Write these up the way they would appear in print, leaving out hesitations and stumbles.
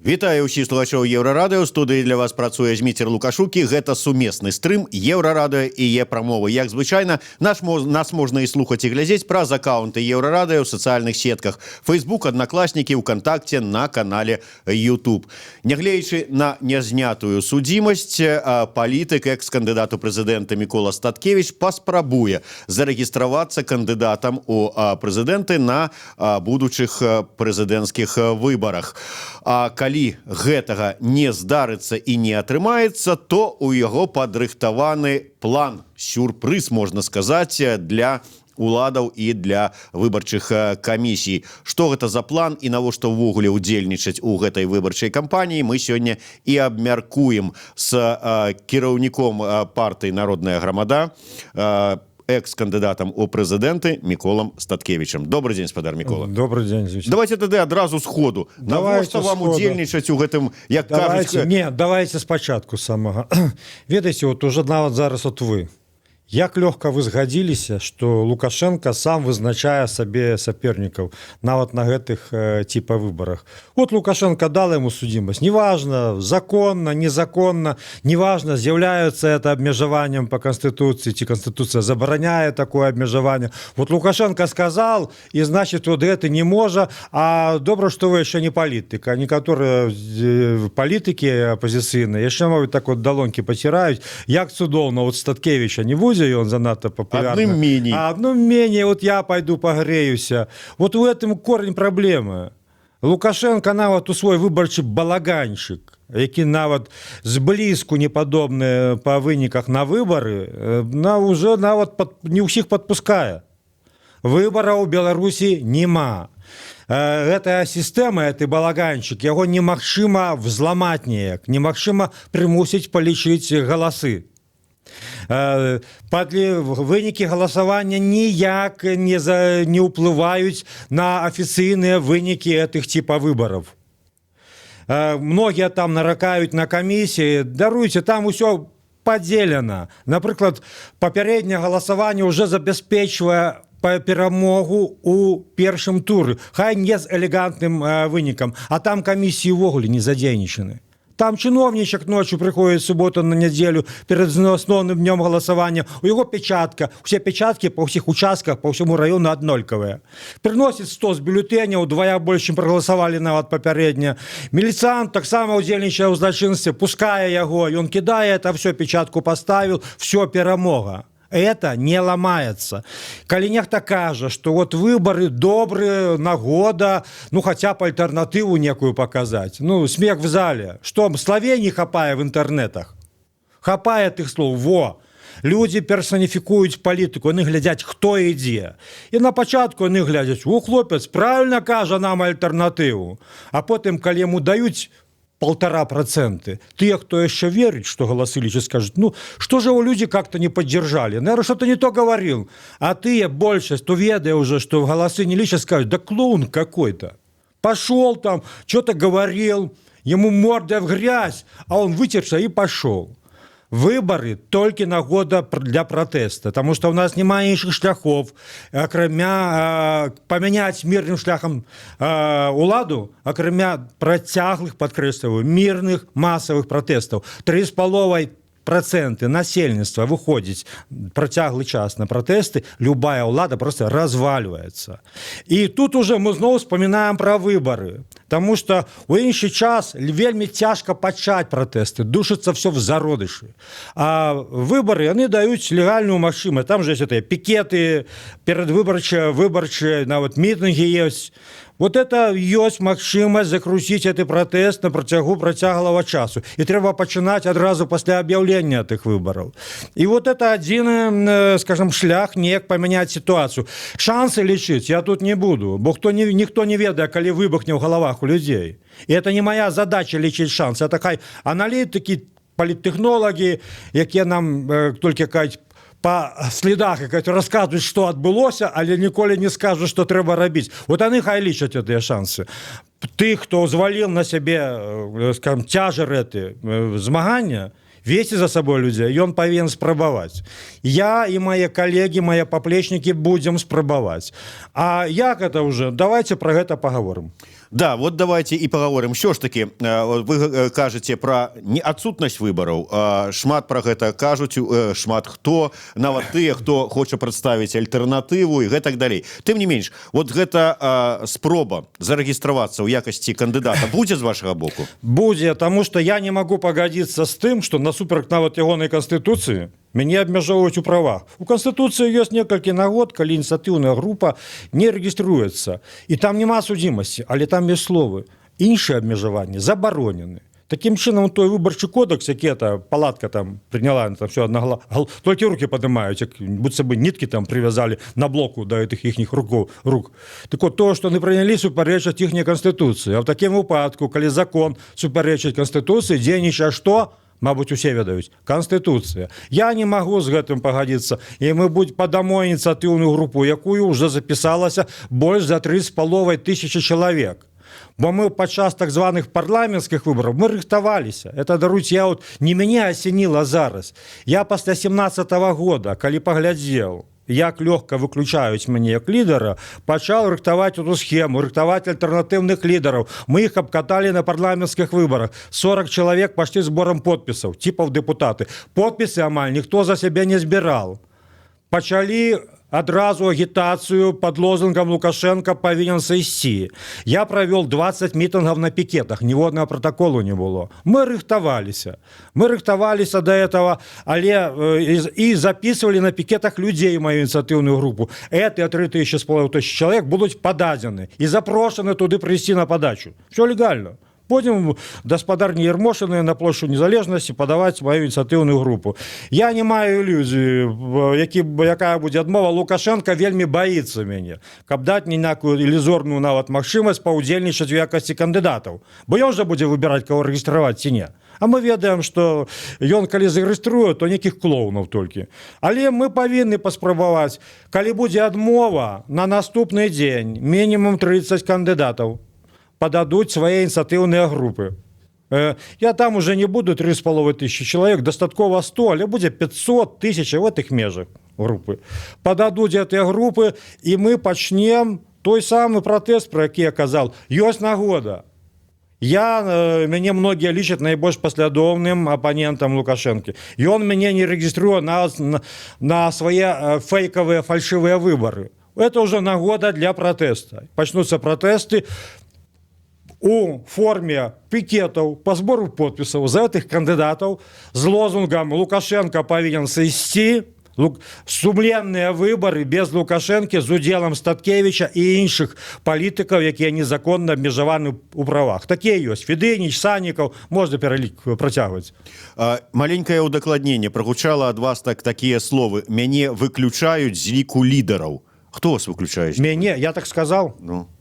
Вітаю ўсіх слухачоў Еўрарадыё. Студыі для вас працуе Зміцер Лукашук, і гэта сумесны стрым Еўрарадыё і Е-прамовы. Як звычайна, нас можна і слухаць, і глядзець праз аккаунты Еўрарадыё ў сацыяльных сетках: Facebook, Аднакласнікі, УКантакце, на канале YouTube. Нягледзячы на нязнятую судзімасць, палітык, экс-кандыдат у прэзідэнты Мікола Статкевіч паспрабуе зарэгістравацца кандыдатам у прэзідэнты на будучых прэзідэнцкіх выбарах. А калі гэтага не здарыцца і не атрымаецца, то у яго падрыхтаваны план, сюрпрыз, можна сказаць, для уладаў і для выбарчых камісій. Што гэта за план і навошта ўвогуле ўдзельнічаць у гэтай выбарчай кампаніі, мы сёння і абмяркуем с кіраўніком партыі «Народная грамада», экс-кандыдатам у прэзідэнты Міколам Статкевічам. Добры дзень, спадар Мікола. Добры дзень, Зміцер. Давайте тады адразу сходу: Давайте навошта вам сходу. удзельнічаць у гэтым, як Давайте, кажуць? Не, давайте спачатку самага. Ведаеце, вот уже нават зараз от вы. Як лёгка вы згадзіліся, што Лукашэнка сам вызначае сабе сапернікаў нават на гэтых типа выбарах. Вот Лукашенко дал ему судимость. Неважно, законно, незаконно, неважно, з'яўляецца это абмежаваннем по Конституции ці Конституция забараняе такое абмежаванне. Вот Лукашенко сказал, и значит, вот это не можа. А добра, что вы яшчэ не палітык, а некаторыя палітыкі апозіцыйныя яшчэ, мабыць, так вот далонкі паціраюць: як цудоўна, вот Статкевича не будзе, ён занадта папулярны. Адным меней. А одним менее, вот я пойду погреюся. Вот у этом корень проблемы. Лукашенко нават у свой выбарчы балаганчык, які нават зблізку не падобны па выніках на выбары, на уже нават не ўсіх падпускае. Выбараў у Беларусі няма. Гэтая сістэма, гэты балаганчык, яго немагчыма взламаць неяк, немагчыма прымусіць палічыць галасы. Вынікі галасавання ніяк не ўплываюць на афіцыйныя вынікі гэтых типа выбараў. Многія там наракаюць на камісіі, даруйце, там усё падзелена. Напрыклад, папярэдняе галасаванне уже забяспечвае перамогу у першым туры, хай не з элегантным вынікам, а там камісіі ўвогуле не задзейнічаны. Там чыноўнічак ночью прыходит, суботу на нядзелю, перад асноўным днём галасавання, у яго печатка, усе печаткі па ўсіх участках по ўсяму раёну аднолькавыя. Прыносіць 100 з бюлетэняў, двая больш, чым прагаласавалі нават папярэдня. Міліцыянт таксама ўдзельнічае ў злачынстве, пускае яго, ён кідае это все, печатку поставил, все, перамога. Это не ломается. Калі нехта кажа, что вот выборы — добрые нагода, ну, хотя б альтэрнатыву некую показать. Ну, смех в зале. Что, словей не хапае в интернетах? Хапае тых слоў, во. Людзі персаніфікуюць палітыку, яны глядзяць, хто ідзе. І на пачатку яны глядзяць: «О, хлопец правильно кажа нам альтэрнатыву». А потым, калі яму даюць 1,5%, тыя, хто яшчэ верыць, што галасы лічаць, скажуць: «Ну что же его люди как-то не поддержали, наверное, что-то не то говорил». А тыя, большасць, то ведае уже, что галасы не лічаць, скажут: «Да клоун какой-то пошел там, что-то говорил, ему морда в грязь, а он вытерся и пошел». Выборы — толькі нагода для пратэста, потому что у нас няма іншых шляхов, акрамя памяняць мірным шляхам уладу, акрамя працяглых, падкрэсліваю, мірных масавых пратэстаў. 3,5% насельніцтва выходзіць працяглы час на пратэсты, любая ўлада просто разваливается. І тут уже мы зноў вспоминаем про выборы, потому что у іншы час вельмі цяжка пачаць пратэсты, душыцца все в зародышы, а выборы, яны даюць легальную магчымасць. Там же есть это пікеты перадвыбарчыя, выбарчыя, нават мітынгі есть. Вот это ёсць магчымасць закруціць гэты пратэст на працягу працяглага часу, і трэба пачынаць адразу пасля аб'яўлення тых выбараў. І вот это адзіны, скажем, шлях неяк памяняць сітуацыю. Шансы лічыць я тут не буду, бо хто не ніхто не ведае, калі выбухне ў галавах у людзей, і это не моя задача — лічыць шансы. Это хай аналітыкі, паліттэхнолагі, якія нам толькі кажуць по следах, як расказваюць, што адбылося, але ніколі не скажуць, што трэба рабіць. Вот они хай лічаць гэтыя шансы. Тых, хто ўзваліл на сябе, скажем, цяжар гэты змагання, весці за сабой людзей, ён павінен спрабаваць. Я і мае калегі, мае паплечнікі будзем спрабаваць. А як это уже, давайте про гэта паговорым. Да, вот давайте і паговорым. Що ж таки, вы кажаце про не адсутнасць выбараў, шмат про гэта кажуць, шмат хто, нават тыя, хто хоча прадставіць альтэрнатыву і гэтак далей. Тым не менш, вот гэта спроба зарэгістравацца ў якасці кандыдата будзе з вашага боку? Будзе, таму что я не могу пагадзіцца з тым, что насуперак нават ягонай канстытуцыі мяне абмяжоўваюць у правах. У канстытуцыі ёсць некалькі нагод, калі ініцыятыўная група не рэгіструецца, і там няма судзімасці, але там есть словы: іншыя абмежаванні забаронены. Такім чынам, той выбарчы кодекс, які эта палатка там приняла, там все одна, толькі руки падымаюць, як будто бы нитки там привязали на блоку до этих іхніх рук. Так вот, то, что не прынялі, супярэчаць іхняй канстытуцыі. А в такім выпадку, калі закон супярэчыць канстытуцыі, дзейнічае што? Мабыць, усе ведаюць: канстытуцыя. Я не магу з гэтым пагадзіцца, і мы будь падамо ініцыятыўную групу, якую уже запісалася больш за 3,5 тысячи чалавек, бо мы падчас так званых парламенцкіх выбораў мы рыхтаваліся. Это, даруйте, я вот, не мяне осенило зараз. Я пасля 17-го года, калі паглядзеў, як лёгка выключаюць мяне як лідара, пачаў рыхтаваць эту схему, рыхтаваць альтэрнатыўных лідараў. Мы іх абкаталі на парламенцкіх выборах: 40 чалавек пошли зборам подпісаў типа в дэпутаты. Подпісы амаль ніхто за сябе не збірал. Пачалі адразу агітацыю под лозунгом «Лукашенко павінен сысці». Я провел 20 мітынгаў на пікетах, ніводнага протоколу не было. Мы рыхтаваліся, мы рыхтаваліся до этого, але і записывали на пікетах людзей, мою ініцыятыўную групу. Это 3,5 тысячи чалавек будуць пададзены і запрошаны туды прыйсці на падачу. Все легально. Будем да спадарні Ермошыны на плошчу Незалежнасці падаваць маю ініцыятыўную групу. Я не маю ілюзію, які якая будзе адмова. Лукашенко вельмі баіцца мяне, каб даць ніякую ілюзорную нават магчымасць паўдзельнічаць у якасці кандыдатаў, бо ён жа будзе выбіраць, кого рэгістраваць ці не. А мы ведаем, что ён калі зарэгіструе, то нейкіх клоунаў толькі. Але мы павінны паспрабаваць. Калі будзе адмова, на наступны дзень мінімум 30 кандыдатаў пададуць свае ініцыятыўныя групы. Я там уже не буду 3,5 тысячи человек, дастаткова 100, але будзе 500 тысяч, в этих межах групы. Пададуць гэтыя групы, і мы пачнем той самы пратэст, про які я казал. Ёсць нагода. Мяне многія лічаць найбольш паслядоўным апанентам Лукашэнкі. Ён мяне не рэгіструе на свае фэйкавыя, фальшывыя выбары. Это уже нагода для пратэста. Пачнуцца пратэсты у форме пікетаў по збору подпісаў за гэтых кандыдатаў з лозунгам «Лукашенко павінен сысці», сумленныя выбары без Лукашэнкі з удзелам Статкевича і іншых палітыкаў, якія незаконна абмежаваны ў правах. Такія ёсць: Федыніч, Саннікаў, можна пералік працягваць. Маленькае ўдакладненне: прагучала ад вас такія словы: «Мяне выключаюць з ліку лідараў». Хто вас выключаюць? Мяне? Я так сказал? Ну.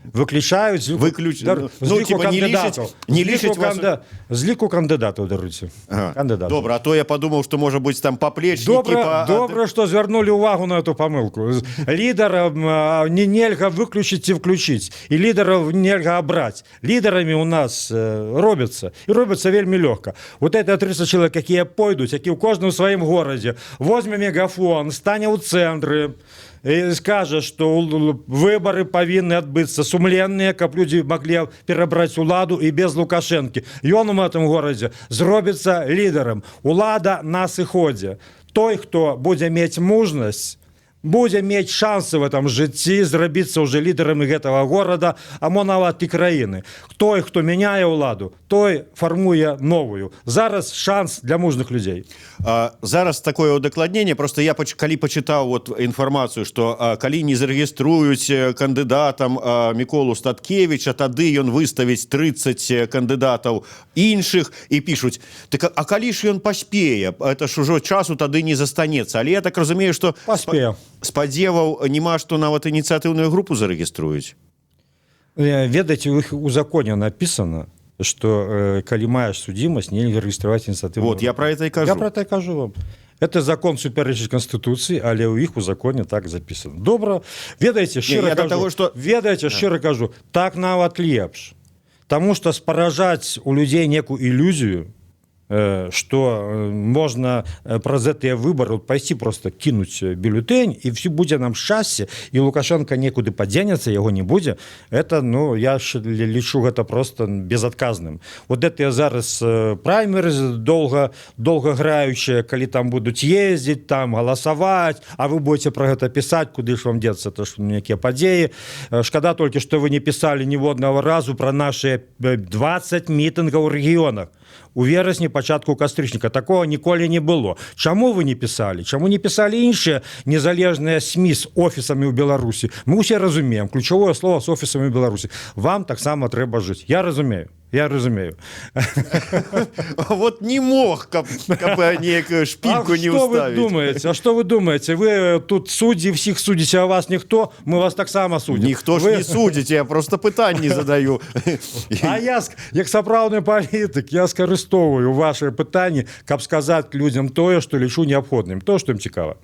Выключаюць Ну, типа, не не лічаць вас. З ліку кандыдатаў, даруйце. Ага. Кандыдатаў. Добра, а то я подумаў, что можа быць, там паплечнікі. Добра, добра, что звярнулі увагу на эту памылку. Лідарам не нельга выключыць ці включыць, і лідараў нельга абраць. Лідарамі у нас робяцца, і робяцца вельмі лёгка. Вот это 300 чалавек, якія пойдуць, які ў кожным сваім горадзе возьме мегафон, стане ў цэнтры і скажа, што выбары павінны адбыцца сумленныя, каб людзі маглі перабраць уладу і без Лукашэнкі, ён у гэтым горадзе зробіцца лідарам. Улада на сыходзе. Той, хто будзе мець мужнасць, будзе мець шансы в этом жыцці зрабіцца уже лідарам гэтага горада, а мо нават і краіны. Той, хто мяняе ўладу, той фармуе новую. Зараз шанс для мужных людзей. Зараз такое удакладненне: просто я калі пачытаў вот інфармацыю, что калі не зарэгіструюць кандыдатам Міколу Статкевича, тады ён выставіць 30 кандыдатаў іншых, і пішуць: так а калі ж ён паспее, это ж ужо часу тады не застанецца. Але я так разумею, что Паспее. спадзеваў няма, што нават ініцыятыўную групу зарэгіструюць. Ведаеце, у іх у законе написано, что калі маеш судзімасць, нельга рэгістраваць ініцыятыву. Вот я про это і кажу. Я про это і кажу вам. Это закон супярэчыць канстытуцыі, але ў іх у законе так записано. Добра, ведаеце, шчыра Я до кажу, того, что ведаеце, шчыра кажу, так нават лепш. Таму што спаражаць у людзей некую ілюзію. Что можна праз гэтыя выбары вот пайсці, просто кінуць бюлетень, і все будзе нам шчасце, і Лукашенко некуды падзенецца, яго не будзе, это, ну, я ж лічу гэта просто безадказным. Вот это я зараз праймерыз долго долго граючыя, калі там будуць ездзіць, там галасаваць, а вы будете про гэта пісаць, куды ж вам деться, то ж некія падзеі. Шкада толькі, что вы не пісалі ніводнага разу про наши 20 мітынгаў у рэгіёнах у верасні, пачатку кастрычніка. Такого ніколі не было. Чаму вы не пісалі? Чаму не пісалі іншыя незалежныя СМІ з офісамі ў Беларусі? Мы усе разумеем ключавое слово «з офісамі Беларусі». Вам таксама трэба жыць, я разумею, я разумею. Вот не мог, каб неякую шпильку А не что вы уставить. думаете? А что вы думаете? Вы тут суддзі, всех судите, а вас ніхто? Мы вас таксама судим. Ніхто ж не судзіць, я просто пытанні задаю. А я як сапраўдны палітык, я скарыстоўваю ваши пытанні, каб сказаць людзям тое, што лічу неабходным, то, што ім цікава.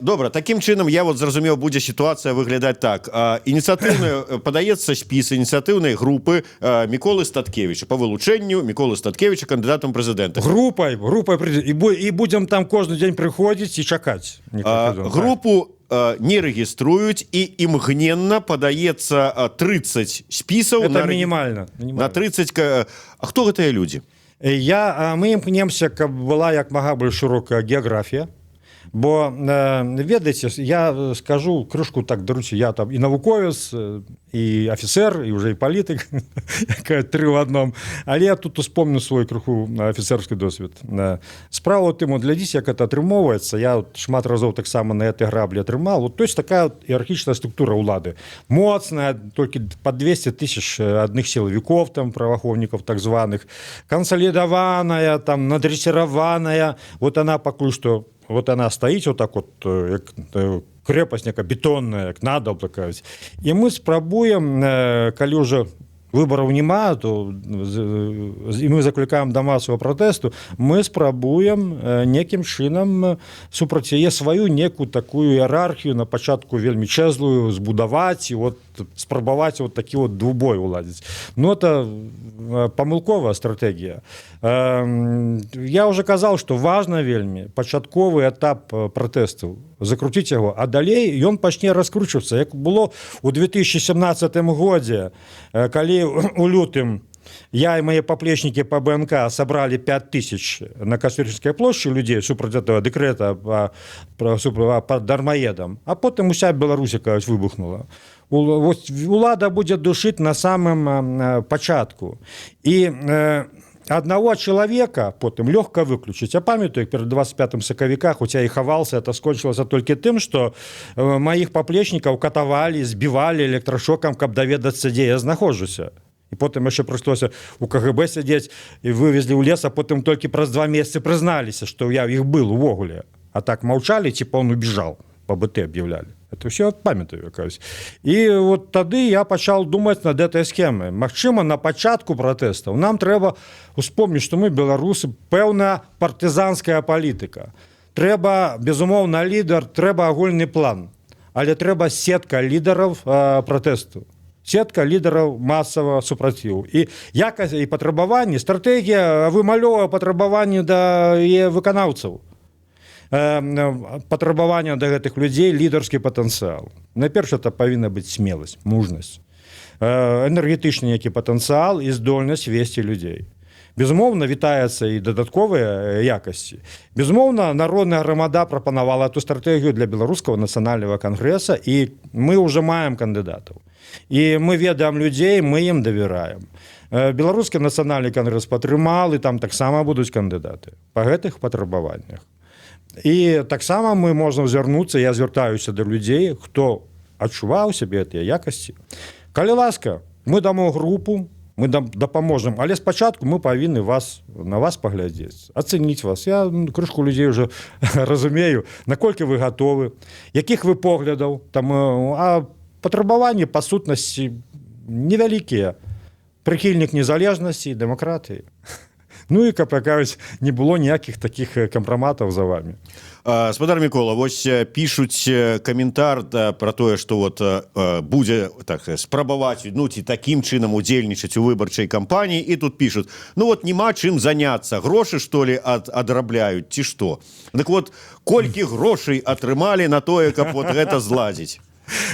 Добра, таким чынам, я вот зразумеў, будзе сітуацыя выглядаць так: ініцыятыўная, падаецца спіс ініцыятыўнай групы Міколы Статкевіча по вылучэнню Міколы Статкевіча кандыдатам прэзідэнта. Групай і будзем там кожны дзень прыходзіць і чакаць. Групу не рэгіструюць, і імгненна падаецца 30 спісаў Это мінімальна. на 30. А хто гэтыя людзі? Мы імкнемся, каб была як мага больш шырокая геаграфія, бо ведаеце, я скажу крышку так, даруйце, я там і навуковец, і афіцер, і уже і палітык, тры в адном, але я тут успомню свой крыху афіцерскі досвед. Справа ў тым, вот глядзіце, як это атрымоўваецца. Я вот шмат разоў таксама на этой граблі атрымал. Вот, то есть такая вот іерархічная структура ўлады моцная, толькі по 200 тысяч адных сілавіков, там, праваахоўнікаў так званых, кансалідаваная, там, надрэсіраваная. Вот она пакуль что, вот она стаіць вот так вот, як крепость некая бетонная, як надо такая. І мы спрабуем, калі уже выбораў няма, то і мы заклікаем да масавага пратэсту, мы спрабуем некім чынам супраць яе сваю некую такую іерархію, на пачатку вельмі чэзлую, збудаваць і вот спрабаваць вот такі вот двубой уладзіць. Но это памылковая стратэгія. Я уже казаў, что важна вельмі пачатковы этап пратэстаў, закруціць яго, а далей ён пачне раскручвацца, як было у 2017 годзе, калі у лютым я і мае паплечнікі по БНК сабралі 5000 на Кастрычніцкай плошчы людзей супраць этого дэкрэта по дармаедам, а потым уся Беларусь якась выбухнула. Улада будзе душыць на самым пачатку, і одного человека потым лёгка выключыць. Я памятаю, перед 25 сакавіка, хотя і хавался, это скончылася толькі тым, что маіх паплечнікаў катавалі, збівалі электрашокам, каб даведацца, дзе я знаходжуся, і потым яшчэ прыйшлося у КГБ сядзець, і вывезлі ў лес, а потым толькі праз 2 месяцы прызналіся, что я ў іх был увогуле, а так маўчалі, типа он убежал, по БТ объявляли. Это все памятаю якась. І вот тады я пачал думаць над этой схемай. Магчыма, на пачатку пратэстаў нам трэба успомніць, что мы беларусы, пэўная партызанская палітыка. Трэба, безумоўна, лідар, трэба агульны план, але трэба сетка лідараў пратэсту, сетка лідараў масавага супраціву і якасць і патрабаванні. Стратэгія вымалёўвае патрабаванні да яе выканаўцаў, патрабавання да гэтых людзей, лідарскі патэнцыял. Найперш, это павінна быць смеласць, мужнасць, энергетычны нейкі патэнцыял і здольнасць весці людзей. Безумоўна, вітаецца і дадатковыя якасці. Безумоўна, Народная грамада прапанавала эту стратэгію для Беларускага нацыянальнага кангрэса, і мы уже маем кандыдатаў, і мы ведаем людзей, мы ім давяраем. Беларускі нацыянальны кангрэс падтрымал, і там таксама будуць кандыдаты па гэтых патрабаваннях. І таксама мы можам звярнуцца, я звяртаюся да людзей, хто адчуваў сябе тыя якасці: калі ласка, мы дамо групу, мы дапаможам, але спачатку мы павінны на вас паглядзець, ацэніць вас. Я, ну, крышку людзей уже разумею, наколькі вы гатовы, якіх вы поглядаў там. А патрабаванні па сутнасці невялікія: прыхільнік незалежнасці і дэмакратыі. Ну і каб, кажуць, не было ніякіх таких кампраматаў за вами. Спадар Мікола, вось пішуць каментар, да, про тое, что вот будзе так спрабаваць, ну, ці такім чынам удзельнічаць у выбарчай кампаніі, і тут пишут: «Ну вот няма чым заняться, грошы, что ли, адрабляюць, ці што?» Так вот, колькі грошай атрымалі на тое, каб вот гэта зладзіць?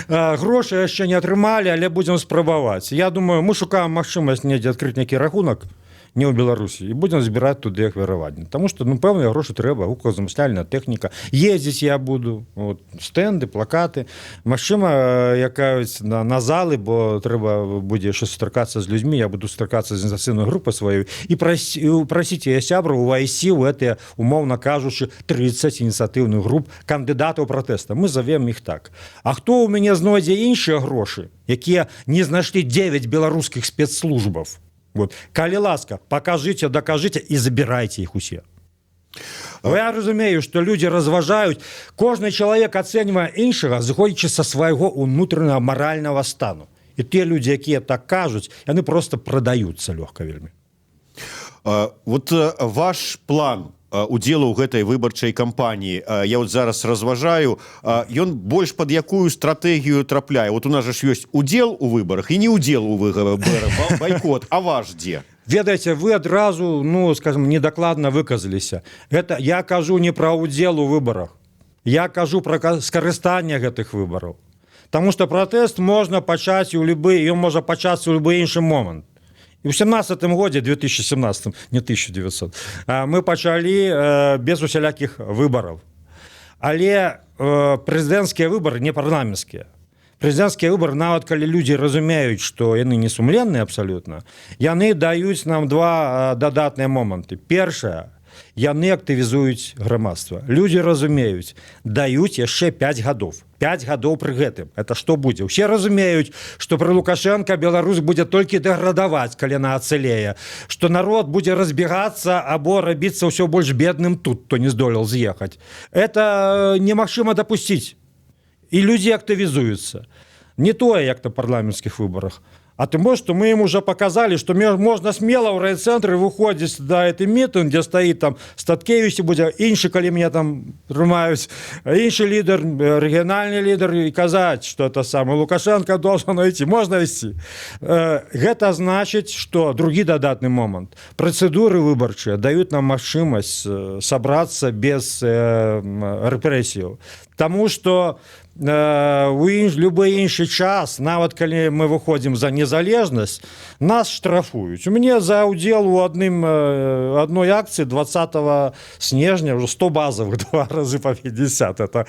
Грошы яшчэ не атрымалі, але будзем спрабаваць. Я думаю, мы шукаем магчымасць недзе адкрыць нейкі рахунак не ў Беларусі і будзем збіраць туды ахвяраванне. Таму что, ну, пэўныя грошы трэба: гуказамысляльная тэхніка, ездзіць я буду, вот, стэнды, плакаты, магчыма, якаюсь на залы, бо трэба будзе яшчэ сустракацца з людзьмі. Я буду сустракацца з ініцыятыўнай групай сваёй і прасіць яе сябраў увайсці ў гэтыя, умоўна кажучы, 30 ініцыятыўных груп кандыдатаў пратэста, мы завем іх так. А хто ў мяне знойдзе іншыя грошы, якія не знайшлі 9 беларускіх спецслужбаў, вот, калі ласка, покажите, докажите і забирайте іх усе. Я разумею, что люди разважаюць, кожны чалавек ацэньвае іншага, зыходзячы са свайго унутранага маральнага стану. І те людзі, якія так кажуць, яны просто прадаюцца лёгка вельмі. Вот ваш план удзелу ў гэтай выбарчай кампаніі, я вот зараз разважаю, ён больш под якую стратэгію трапляе? Вот у нас же ж ёсць удзел у выбарах і не удзел у выбарах, байкот, а ваш дзе? Ведаеце, вы адразу, ну, скажем, недакладна выказаліся. Гэта я кажу не пра удзел у выбарах, я кажу пра скарыстанне гэтых выбараў. Таму что пратэст можна пачаць у любы, ён можа пачацца ў любы іншы момант. І ў 17 годзе, 2017, не 1900, мы пачалі без усялякіх выбараў. Але прэзідэнцкія выбары, не парламенцкія, прэзідэнцкія выбары, нават калі людзі разумеюць, што яны несумленныя абсалютна, яны даюць нам два дадатныя моманты. Першае: яны актывізуюць грамадства. Людзі разумеюць: даюць яшчэ 5 гадоў. 5 гадоў пры гэтым это што будзе? Усе разумеюць, што пры Лукашенко Беларусь будзе толькі дэградаваць, калі яна ацэлее, што народ будзе разбегацца або рабіцца ўсё больш бедным тут, то не здолел з'ехаць. Это немагчыма дапусціць, і людзі актывізуюцца. Не тое, як на парламенцкіх выбарах. А тым больш, что мы им уже показали, что можно смело ў райцэнтры выходзіць да этой мітынг, дзе стаіць там Статкевич, будзе іншы, калі меня там трымаюць, іншы лідар, рэгіянальны лідар, і казаць, что это самое, Лукашенко должен идти, можно вести. Гэта значыць, что другі дадатны момант: працэдуры выбарчыя даюць нам магчымасць сабрацца без рэпрэсіяў. Таму что у любы іншы час, нават калі мы выходзім за незалежнасць, нас штрафуюць. У мяне за ўдзел у адной акцыі 20 снежня уже 100 базовых, два разы по 50, это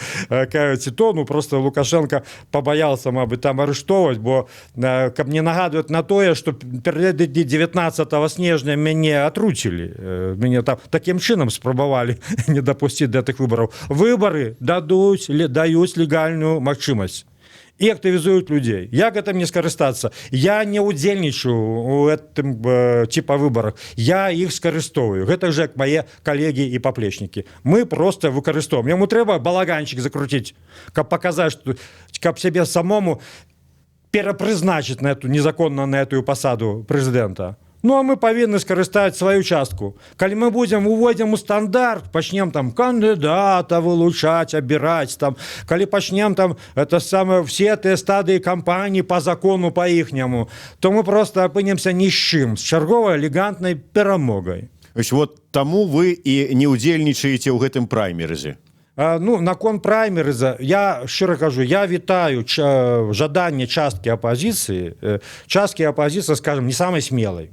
кажуць, то, ну, просто Лукашенко побаялся, мабыць, там арыштоўваць, бо каб не нагадваць на тое, что 19 снежня мяне атруцілі, мяне там таким чынам спрабавалі не дапусціць да тых выбараў. Выбары дадуць даюць легальную магчымасць і актывізуюць людзей. Як гэта мне скарыстацца? Я не удзельнічаю у гэтым типа выбарах, я іх скарыстоўваю. Гэта ж як мае калегі і паплечнікі, мы просто выкарыстоўваем. Яму трэба балаганчик закруціць, каб паказаць, что, каб сябе самому перапрызначыць на эту незаконна, на эту пасаду прэзідэнта. Ну а мы павінны скарыстаць сваю частку. Калі мы будзем уводзім у стандарт, пачнем там кандыдата вылучаць, абіраць там, калі пачнем там это самое, все тыя стадыі кампаніі по закону по іхняму, то мы просто апынемся ні з чым, з чарговай элегантнай перамогай. Ось вот таму вы і не ўдзельнічаеце ў гэтым праймерызе? Ну, наконт праймерыза, я шчыра кажу, я вітаю жаданне часткі апазіцыі, часткі апазіцыі, скажем, не самай смелай.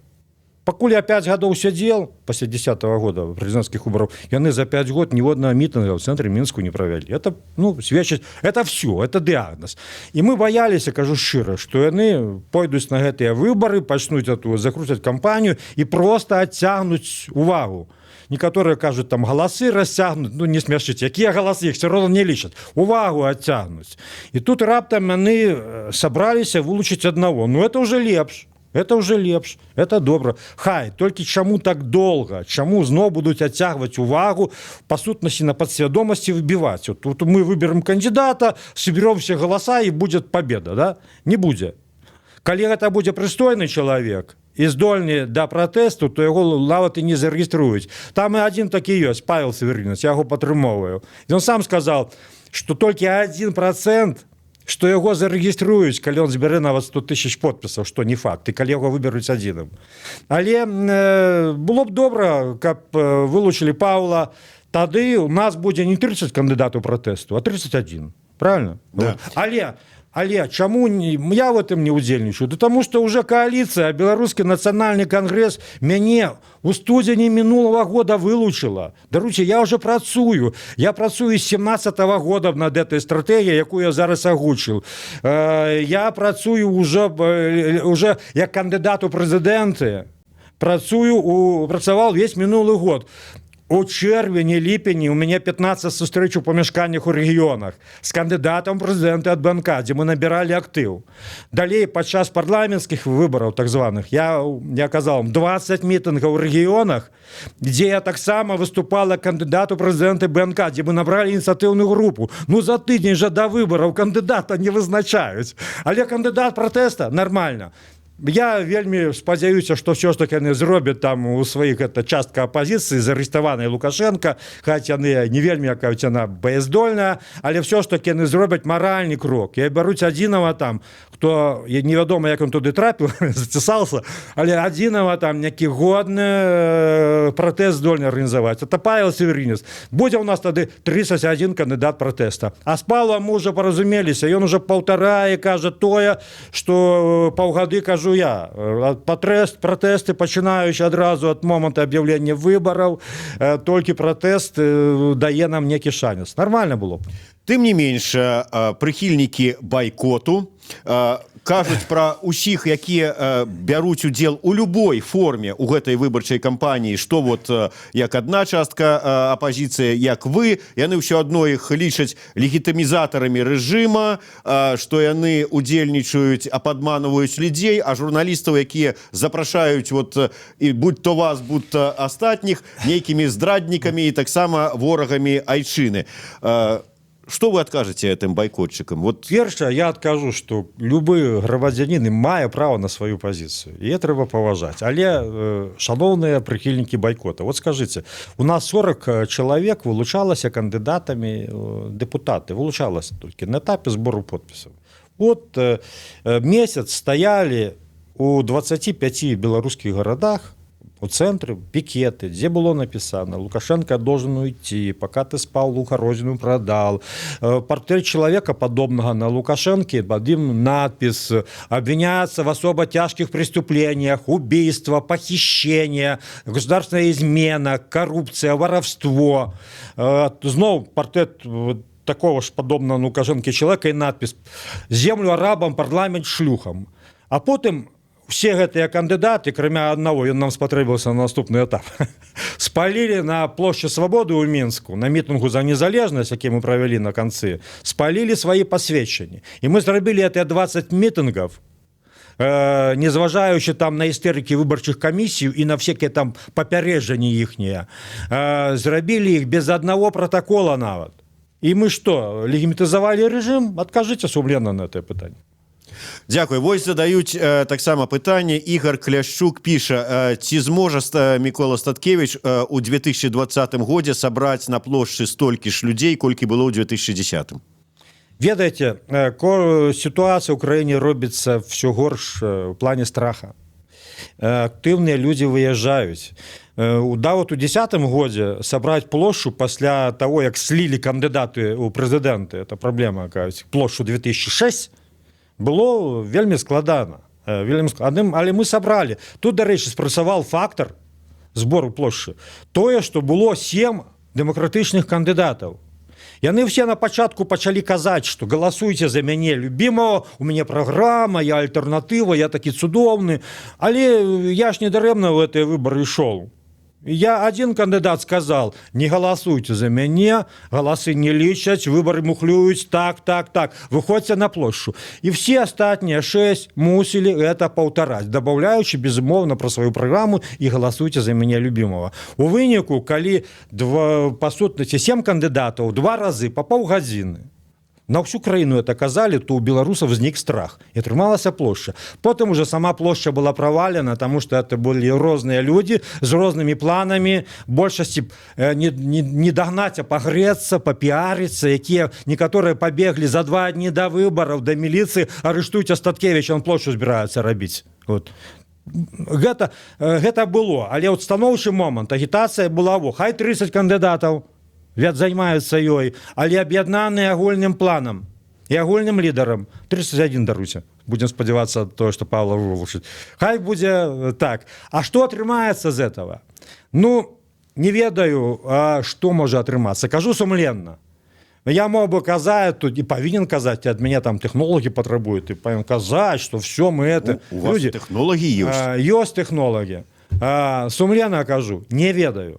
Пакуль я 5 гадоў сядзел пасля 10 -го года прэзідэнцкіх выбараў, яны за 5 год ніводнага мітынга ў цэнтры Мінску не правялі. Это, ну, сведчыць, это все, это дыагноз. І мы баяліся, кажу шчыра, што яны пойдуць на гэтыя выбары, пачнуць эту закруцяць кампанію і просто адцягнуць увагу. Некаторыя кажуць, там галасы расцягнуць. Ну, не смяшыць, якія галасы, іх все роўно не лічаць, увагу адцягнуць. І тут раптам яны сабраліся вылучыць аднаго. Ну, это уже лепш. Это уже лепш, это добра. Хай, толькі чаму так долго? Чаму зноў будуць адцягваць увагу, па сутнасці на падсвядомасці выбіваць? Вот тут мы выберем кандидата, соберем все голоса, и будет победа, да? Не будзе. Калі гэта будзе прыстойны чалавек І здольны да пратэсту, то яго нават і не зарэгіструюць. Там і адзін такі ёсць, Павел Севярынец, я яго падтрымоўваю. Ён сам сказал, что толькі 1%, что яго зарэгіструюць, калі он збярэ нават 100 тысяч подпісаў, что не факт, і калі яго выберуць адзіным. Але было б добра, каб вылучылі Паўла, тады у нас будзе не 30 кандыдатаў пратэсту, а 31, правильно? Да. Вот. Але чаму не, я в этом не удзельнічаю? Да таму что уже коаліцыя Беларускі нацыянальны кангрэс мяне у студзені мінулого года вылучыла. Даруйте, я уже працую, я працую з 17 -го года над этой стратэгіяй, якую я зараз агучыў. Я працую уже як кандыдат у прэзідэнты, працую у працаваў весь мінулы год. У чэрвені, ліпені у мяне 15 сустрэч у памяшканнях у рэгіёнах з кандыдатам прэзідэнта ад БНК, дзе мы набіралі актыў. Далей, падчас парламенцкіх выбараў так званых, я казаў, 20 мітынгаў у рэгіёнах, дзе я таксама выступала кандыдату прэзідэнты БНК, дзе мы набралі ініцыятыўную групу. Ну, за тыдзень жа да выбараў кандыдата не вызначаюць, але кандыдат пратэста нормально. Я вельмі спадзяюся, што ўсё ж таки яны зробяць там у сваіх, это частка апазіцыі зарыставанай Лукашенко, хаць яны не вельмі, якаюць, яна баяздольная, але ўсё ж таки яны зробяць маральны крок і бяруць адзінага там, хто, невядома, як он туды трапіў, зацісался, але адзінага там некі годны пратэст здольны арганізаваць, это Павел Севярынец. Будзе у нас тады 31 кандыдат пратэста. А з Павлом мы уже паразумеліся, ён уже паўтарае, кажа тое, что паўгады кажу я. Пратэсты, пачынаючы адразу ад моманта аб'яўлення выбараў, толькі пратэст дае нам некі шанец. Нормально было б. Тым не менш, прыхільнікі байкоту кажуць пра ўсіх, якія бяруць удзел у любой форме у гэтай выбарчай кампаніі, что вот як адна частка апазіцыі, як вы, яны ўсё адно іх лічаць легітымізатарамі рэжыма, што яны удзельнічаюць, а падманваюць людзей, а журналістаў, якія запрашаюць вот і будь то вас, будто астатніх, нейкімі здраднікамі і таксама ворагамі айчыны. Что вы адкажаце гэтым байкотчыкам? Вот? Першае, я адкажу, что любы грамадзянін мае права на сваю пазіцыю, і трэба паважаць. Але, шаноўныя прыхільнікі байкота, вот скажите, у нас 40 чалавек вылучалася кандыдатамі дэпутаты, вылучалася толькі на этапе збору подпісаў. Вот месяц стаялі у 25 беларускіх гарадах у цэнтры пикеты, дзе было написано: «Лукашенко должен уйти», «Пока ты спал, Лука родину продал», портрет человека, подобного на Лукашенко, под ним надпись: «Обвиняется в особо тяжких преступлениях: убийство, похищение, государственная измена, коррупция, воровство». Зноў портрет такого ж подобного Лукашенко человека и надпись: «Землю арабам, парламент шлюхам». А потым все гэтыя кандыдаты, кроме одного, ён нам спатрэбіўся на наступны этап, спалілі на плошчы Свабоды ў Мінску на мітынгу за незалежнасць, які мы правялі на канцы, спалілі свае пасведчанні. І мы зрабілі это 20 мітынгаў, незважаючы там на істэрыкі выбарчых камісій і на всякие там папярэджанні іхнія, зрабілі іх без аднаго протакола нават. І мы что, легімітызавалі рэжым? Адкажыце сумленно на это пытанне. Дзякуй. Вось задаюць таксама пытанне. Ігор Кляшчук піша: ці зможа Мікола Статкевич у 2020 годзе сабраць на плошчы столькі ж людзей, колькі было ў 2010? Ведаеце, сітуацыя ў краіне робіцца все горш у плане страха. Актыўныя людзі выязджаюць. Да, вот у десятым годзе сабраць плошчу пасля того, як слілі кандыдаты ў прэзідэнты, это праблема, кажуць, плошчу 2006 было вельмі складана, вельмі складным, але мы сабралі. Тут, дарэчы, спрацаваў фактор збору плошчы, тое, что было сем дэмакратычных кандыдатаў. Яны все на пачатку пачалі казаць, что «Галасуйце за мяне любимого, у мяне праграма, я альтэрнатыва, я такі цудоўны». Але я ж не дарэмна в гэтыя выборы ішоў. Я один кандыдат сказал: «Не галасуйте за мяне, галасы не лічаць, выборы мухлююць, так, выходзьце на плошчу». І все астатнія 6 мусілі это паўтараць, добавляючы, безумоўна, про сваю праграму і «Галасуйте за мяне любимого». У выніку, калі два, па сутнасці, сем кандыдатаў два разы по паўгадзіны На всю краіну это казалі, то у беларусаў узнік страх, і атрымалася плошча. Потым уже сама плошча была правалена, тому что это былі розныя людзі з рознымі планамі, большасці не дагнаць, а пагреться, папіарыцца, якія некаторыя пабеглі за 2 дні да выбараў да міліцыі: «Арыштуйце Статкевіча, он плошчу збіраецца рабіць». Вот гэта было. Але вот станоўчы момант, агітацыя была: во хай 30 кандыдатаў вяд займаюцца ёй, але аб'яднаны агульным планам і агульным лідарам. 31, даруйце, будем спадзявацца тое, что Павла вылучыць. Хай будзе так. А что атрымаецца з этого? Ну, не ведаю, что можа атрымацца. Кажу сумленна, я мог бы казаць тут і павінен казаць, ад мяне там тэхнолагі патрабуюць, і павінен казаць, что все мы это У вас люди тэхнолагі ёсць. Ёсць тэхнолагі. Сумленна кажу, не ведаю,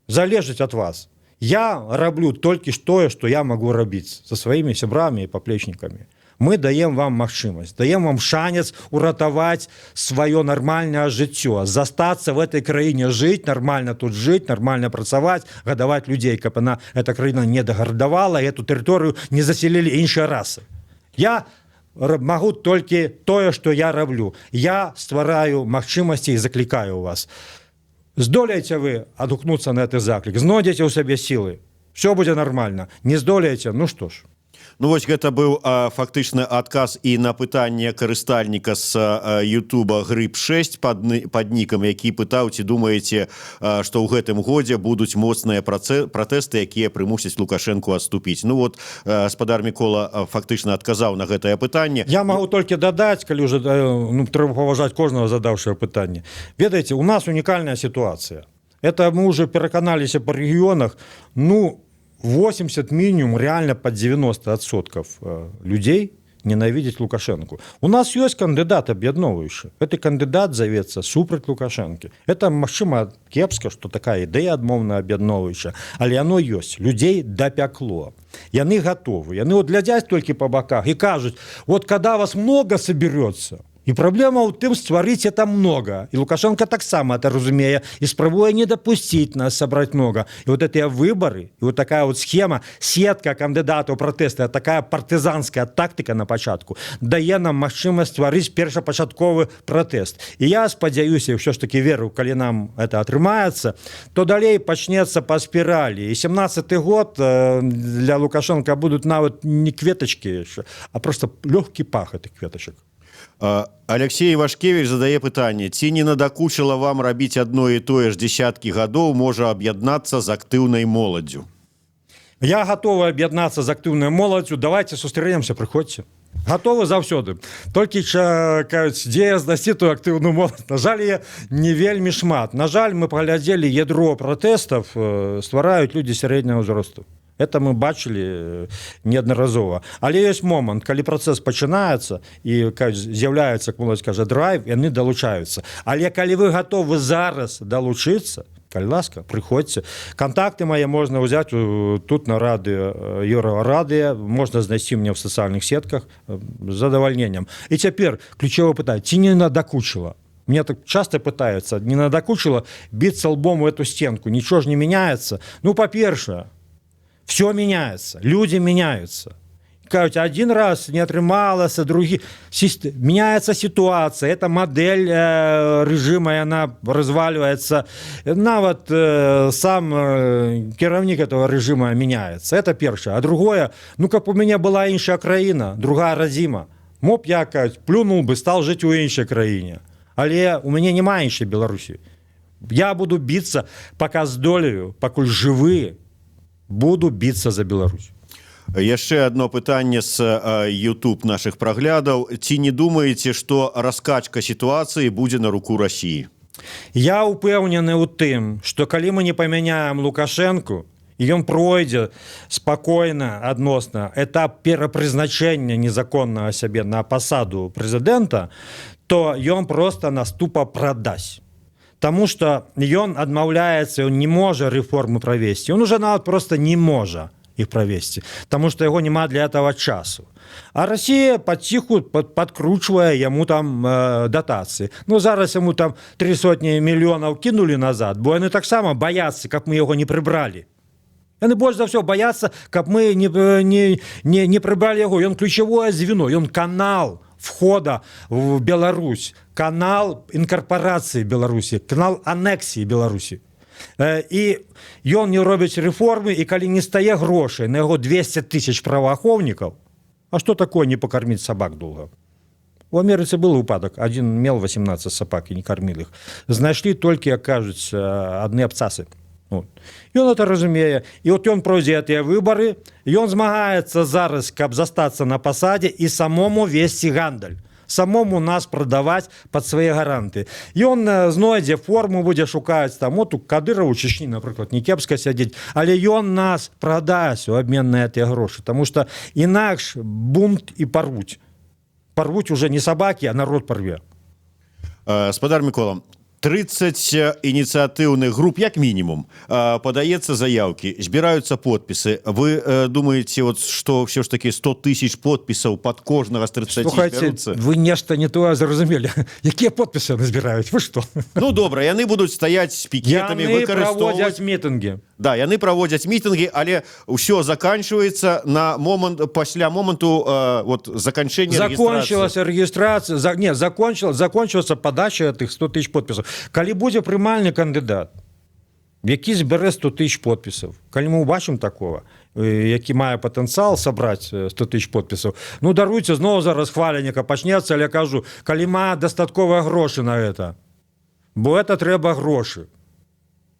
залежыць от вас. Я раблю толькі ж тое, что я могу рабіць со сваімі сябрамі і паплечнікамі. Мы даем вам магчымасць, даем вам шанец уратаваць сваё нармальнае жыццё, застацца в этой краіне жыць, нормально тут жыць, нормально працаваць, гадаваць людзей, каб она, эта краіна, не даградавала, эту тэрыторыю не заселілі іншыя расы. Я магу толькі тое, что я раблю. Я ствараю магчымасці і заклікаю вас. Здолееце вы адгукнуцца на гэты заклік, знойдзеце ў сабе сілы, все будзе нормально. Не здолееце, ну что ж. Ну вось, гэта быў фактычна адказ і на пытанне карыстальніка з Ютуба грыб 6 пад нікам, які пытаў: ці думаеце, што ў гэтым годзе будуць моцныя пратэсты, якія прымусяць Лукашэнку адступіць? Ну вот, спадар Мікола фактычна адказаў на гэтае пытанне. Я могу толькі дадаць, калі уже ну, трэба паважаць кожнага задаўшага пытанне. Ведаеце, у нас унікальная сітуацыя, это мы уже пераканаліся по рэгіёнах. Ну, 80 мінімум, реально под 90% людей ненавидеть Лукашенко. У нас ёсць кандыдат аб'ядноўваючы. Гэты кандыдат завецца «Супраць Лукашэнкі». Это, магчыма, кепска, что такая ідэя адмоўна аб'ядноўваючая, але оно ёсць. Людзей дапякло. Яны готовы. Яны вот глядзяць толькі па баках і кажуць: «Вот когда вас много соберется». І праблема ў тым, стварыць это много. І Лукашенко таксама это разумее і спрабуе не дапусціць нас сабраць много. І вот гэтыя выборы, і вот такая вот схема, сетка кандыдатаў пратэста, такая партызанская тактыка на пачатку дае нам магчымасць стварыць першапачатковы пратэст. І я спадзяюся, ўсё ж таки веру, калі нам это атрымаецца, то далей пачнецца па спіралі. І 17 год для Лукашенко будуць нават не кветачкі яшчэ, а просто лёгкі пах этих кветачак. Алексей Вашкевич задае пытанне: ці не надакучыла вам рабіць адно і тое ж десяткі гадоў? Можа, аб'яднацца з актыўнай моладдзю? Я гатовы аб'яднацца з актыўнай моладдзю. Давайте сустрэнемся, прыходзьце. Гатовы заўсёды. Толькі кажуць, дзе знайсці ту актыўную моладзь? На жаль, яе не вельмі шмат. На жаль, мы паглядзелі, ядро пратэстаў ствараюць людзі сярэдняга ўзросту. Это мы бачылі неаднаразова. Але ёсць момант, калі працэс пачынаецца і, кажуць, з'яўляецца, як моладзь кажа, драйв, яны далучаюцца. Але калі вы гатовы зараз далучыцца, калі ласка, прыходзьце. Кантакты мае можна ўзяць тут на радыё, Еўрарадыё, можна знайсці мне в сацыяльных сетках, з задавальненнем. І цяпер ключавое пытанне: ці не надакучыла? Мне так часто пытаются: не надакучыла биться лбом в эту стенку, ничего ж не меняется? Ну, па-першае, все меняется, люди меняются. Кажуць, один раз не атрымалася, другі меняется ситуация, эта модель режима, и она разваливается. Нават сам кіраўнік этого режима меняется. Это першае. А другое, ну, каб у меня была іншая краіна, другая радзіма, мог б я, кажуць, плюнул бы, стал жить у іншай краіне. Але у мяне няма іншай Беларусі. Я буду біцца, пока здолею, пакуль жывы, буду біцца за Беларусь. Яшчэ одно пытанне з YouTube наших праглядаў: ці не думаеце, что раскачка сітуацыі будзе на руку России? Я упэўнены ў тым, что калі мы не памяняем Лукашенко і ён пройдзе спакойна адносна этап перапрызначэння незаконнага сябе на пасаду прэзідэнта, то ён просто нас тупо прадасць. Таму что ён адмаўляецца, он не можа рэформы правесці, он уже нават просто не можа их правесці, потому что яго няма для этого часу. А Россия паціху подкручвае яму там датацыі. Ну, зараз яму там 300 мільёнаў кінулі назад, бо яны таксама баяцца, каб мы яго не прыбралі. Яны больш за ўсё баяцца, каб мы не прыбралі яго. Ён ключевое звено, ён канал входа в Беларусь, канал інкарпорацыі Беларусі, канал анексіі Беларусі. І ён не робіць рэформы, і калі не стае грошай на яго 200 тысяч праваахоўнікаў. А что такое не покормить собак долго? У Амерыцы был выпадак: один мел 18 собак і не кормил их, знайшлі толькі, як кажуць, адны абцасы. Вот. Ён это разумее, і вот ён пройдзе гэтыя выбары, ён змагаецца зараз, каб застацца на пасадзе і самому весці гандаль, самому нас прадаваць под свае гаранты. Ён знойдзе форму, будзе шукаць там, вот у Кадыраў у Чечні, напрыклад, не кепска сядзець, але ён нас прадасць у обмен на гэтыя грошы, тому что інакш бунт, і парвуць, парвуць уже не сабакі, а народ парве. Спадар Мікола, 30 ініцыятыўных груп як мінімум падаецца заявкі, збіраюцца подпісы. Вы думаете, вот что все ж таки 100 тысяч подпісаў под кожнага з 30 Слухайте, збяруцца? вы нешта не тое зразумелі. Якія подпісы назбіраюць? Вы что? Ну добра, яны будуць стаяць з пікетамі, Яны выкарыстоўваць праводзяць мітынгі. Да, яны праводзяць мітынгі, але ўсё заканчивается на момант, пасля моманту вот заканчэння. Закончилась регистрация, не закончилась подача этих 100 тысяч подпісаў. Калі будзе прымальны кандыдат, які збярэ 100 тысяч подпісаў, калі мы убачым такого, які мае патэнцыял сабраць 100 тысяч подпісаў, ну, даруйце, зноў зараз хваленника пачнецца, але кажу, калі мае дастатковыя грошы на это, бо это трэба грошы.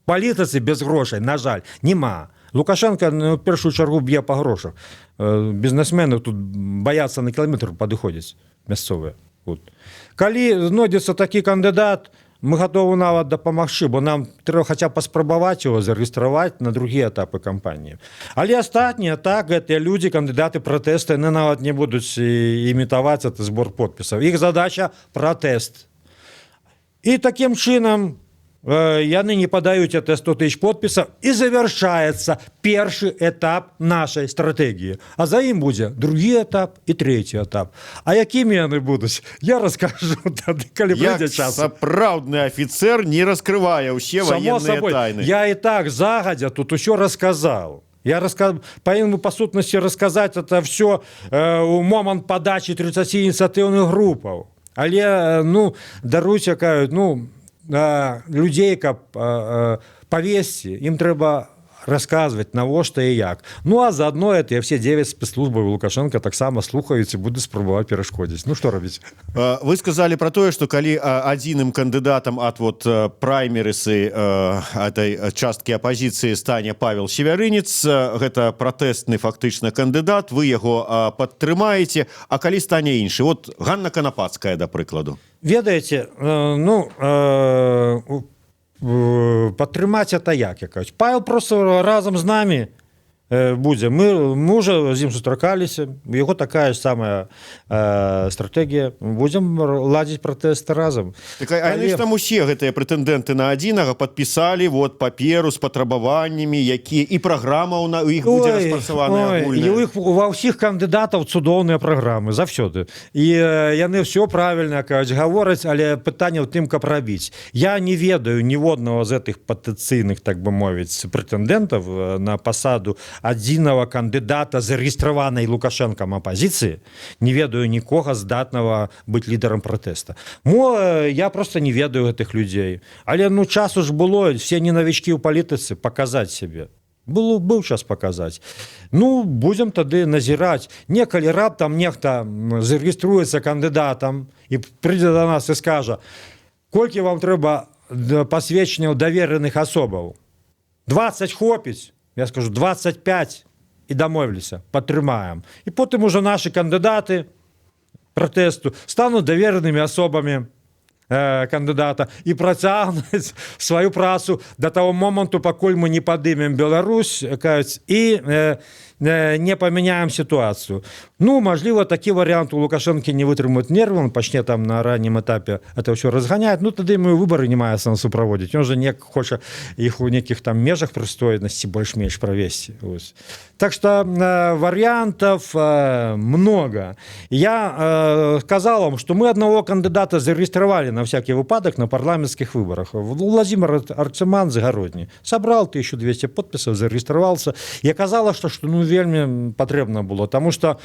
Палітыцы без грошай, на жаль, няма. Лукашенко, ну, в першую чаргу б'е па грошах. Бізнесмены тут баяцца на кіламетр падыходзіць, мясцовыя. Вот. Калі знойдзецца такі кандыдат, мы гатовы нават дапамагчы, бо нам трэба хаця б паспрабаваць его зарэгістраваць на другія этапы кампаніі. Але астатнія, так, гэтыя людзі, кандыдаты пратэста, яны нават не будуць імітаваць это збор подпісаў. Іх задача — пратэст. І такім чынам яны не падаюць это 100 тысяч подпісаў, і завяршаецца першы этап нашай стратэгіі. А за ім будзе другі этап і трэці этап. А якімі яны будуць, я раскажу тады, калі Як прыйдзе час. сапраўдны афіцэр не раскрывае ўсе Само военные собой, тайны. я і так загадзя тут усё расказаў. Я павінен па сутнасці расказаць это все у момант падачы 30 ініцыятыўных групаў. Але ну, даруйце, кажуць, ну, людзей, каб павесці, ім трэба расказваць, навошта і як. Ну а заодно это все 9 спецслужбаў Лукашенко таксама слухаюць і будуць спрабаваць перашкодзіць. Ну что рабіць? Вы сказали про тое, что калі адзіным кандыдатам ад вот праймерысы этой часткі апозіцыі стане Павел Севярынец, гэта пратэстны фактычна кандыдат, вы яго падтрымаеце. А калі стане іншы, вот Ганна Канапацкая, да прыкладу? Ведаеце, ну, падтрымаць — это як я кажуць, Павел просто разам з нами будзе. Мы уже з ім сустракаліся, у яго такая ж самая стратэгія, будзем ладзіць пратэсты разам. Так, а яны ж Але там усе гэтыя прэтэндэнты на адзінага падпісалі вот паперу з патрабаваннямі, якія, і праграма у іх будзе распрацаваная Ой, агульная. і у іх, ва ўсіх кандыдатаў цудоўныя праграмы заўсёды, і яны все правильно кажуць, гавораць, але пытанне ў тым, каб рабіць. Я не ведаю ніводнага з гэтых патэнцыйных, так бы мовіць, прэтэндэнтаў на пасаду адзінага кандыдата зарэгістраванай Лукашэнкам апазіцыі, не ведаю нікога, здатнага быць лідарам пратэста. Мо я просто не ведаю гэтых людзей, але, ну, часу ж было, все не навічкі ў палітыцы, паказаць сябе. Было, быў час паказаць. Ну, будзем тады назіраць. Некалі раптам нехта зарэгіструецца кандыдатам і прыйдзе да нас і скажа: «Колькі вам трэба пасведчанняў давераных асобаў? 20 хопіць?» Я скажу: «25», і дамовіліся, падтрымаем. І потым уже наши кандыдаты пратэсту стануць даверанымі асобамі кандыдата і працягнуць сваю працу до того моманту, пакуль мы не падымем Беларусь, кажуць, і не памяняем сітуацыю. Ну, мажліва, такі варыянт: у Лукашэнкі не вытрымаюць нервы, он пачне там на раннім этапе это ўсё разганяць. Ну, тады мы выборы не мае сэнсу праводзіць, он же не хоча іх у нейкіх там межах прыстойнасці больш-менш правесці. Ось. Так что вариантов много. Я сказал вам, что мы одного кандидата зарегистрировали на всякий выпадок на парламентских выборах. Владимир Арцеман з Гародні собрал 1200 подписов, зарегистрировался. И оказалось, что, ну, вельмі патрэбна было, потому что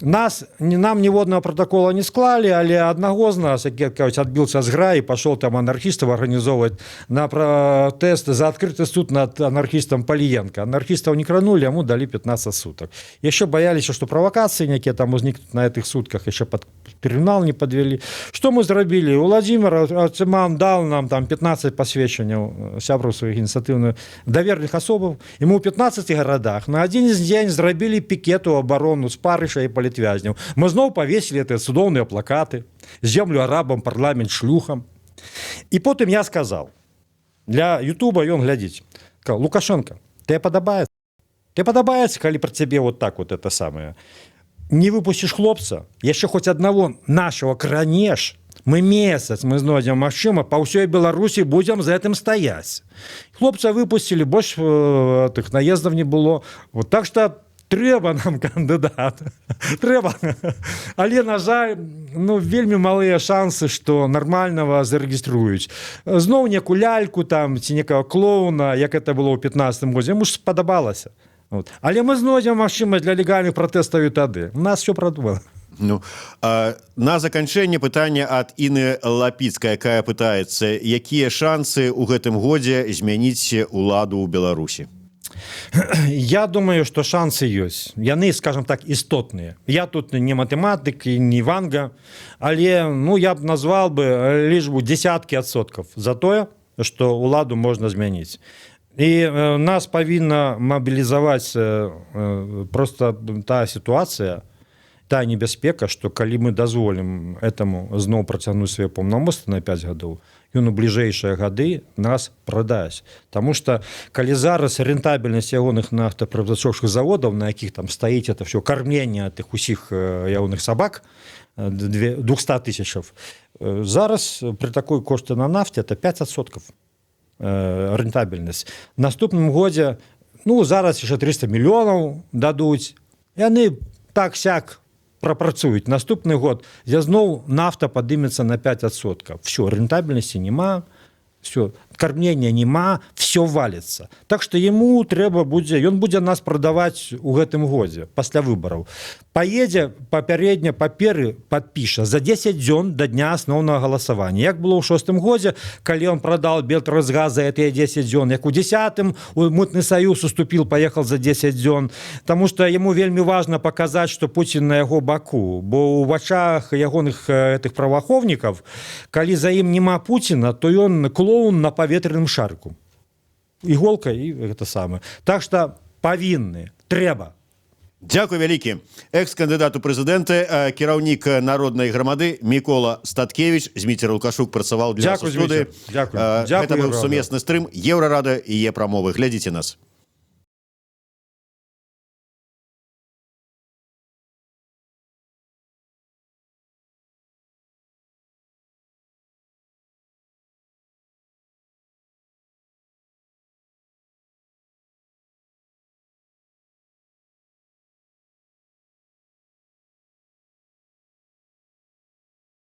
нам ніводнага протокола не склали, але одного з нас, які, кажуть, отбился зграи, пошел там анархистов организовывать на протест за открытый суд над анархистом Палиенко. Анархистов не кранули, ему дали 15 суток. Еще боялись, что провокации некие там возникнут на этих сутках, еще под трибунал не подвели. Что мы зрабілі? Владимир Арцеман дал нам там 15 пасведчанняў сябраў сваіх ініцыятыўных даверліх асобаў, і мы ў 15 гарадах на один дзень зрабілі пікет у абарону Спарыша і палітвязняў. Мы зноў павесілі это цудоўныя плакаты: «Землю арабам, парламент шлюхам». І потым я сказал для Ютуба, ён глядзіць: «Лукашенко, тебе падабаецца, калі про цябе вот так вот это самое? Не выпусціш хлопца, яшчэ хоць аднаго нашего кранеш, мы месяц, мы знойдзем магчыма, па ўсёй Беларусі будзем за гэтым стаяць». Хлопца выпусцілі, больш тых наездаў не было. Вот, так что трэба нам кандыдат, трэба, але, на жаль, ну, вельмі малыя шансы, что нармального зарэгіструюць. Зноў неку ляльку там ці некага клоуна, як это было ў 15 годзе, яму ж спадабалася. Вот. Але мы знойдзем магчымасць для легальных пратэстаў, і тады у нас все продумано. Ну, на заканчэнне пытання ад Іны Лапіцкай, якая пытаецца, якія шансы ў гэтым годзе змяніць уладу ў Беларусі? Я думаю, что шансы ёсць, яны, скажем так, істотныя. Я тут не матэматык і не Ванга, але, ну, я б назвал бы лічбу десяткі адсоткаў за тое, что уладу можна змяніць. І нас павінна мабілізаваць просто та сітуацыя, та небяспека, что калі мы дазволім этому зноў працягнуць свае паўнамоцтвы на 5 гадоў, ён у бліжэйшыя гады нас прадасць. Таму что калі зараз рэнтабельнасць ягоных нафтаперапрацоўчых заводаў, на якіх там стаіць это все кармленне тых усіх ягоных сабак, 200 тысячаў, зараз при такой кошты на нафте это 5% рэнтабельнасць. Наступным годзе, ну, зараз яшчэ 300 мільёнаў дадуць, яны так сяк прапрацуюць. Наступны год я зноў нафта падымецца на 5%, все, рэнтабельнасці няма, все, кармлення няма, все валится. Так что ему трэба будзе, ён будзе нас прадаваць у гэтым годзе пасля выбараў. Паедзе, папярэдня паперы подпіша за 10 дзён да дня асноўнага галасавання, як было ў шостым годзе, калі он продал Белтрансгаз за гэтыя 10 дзён, як у десятым у мытны саюз уступил, поехал за 10 дзён. Таму что ему вельмі важно показать, что Путин на яго баку, бо у вачах ягоных этих праваахоўнікаў, калі за ім няма Путина, то ён клоун на паветраным шарку, иголка і гэта самое. Так что павінны, трэба. Дзякуй вялікі. Экс-кандыдат у прэзідэнты, кіраўнік Народнай грамады Мікола Статкевич. Зміцер Лукашук працаваў для Дзякуй, студыі. Зміцер. Дзякуй. Дзякуй, Гэта быў Еўрарадыё. сумесны стрым Еўрарадыё і Е-прамовы. Глядзіце нас.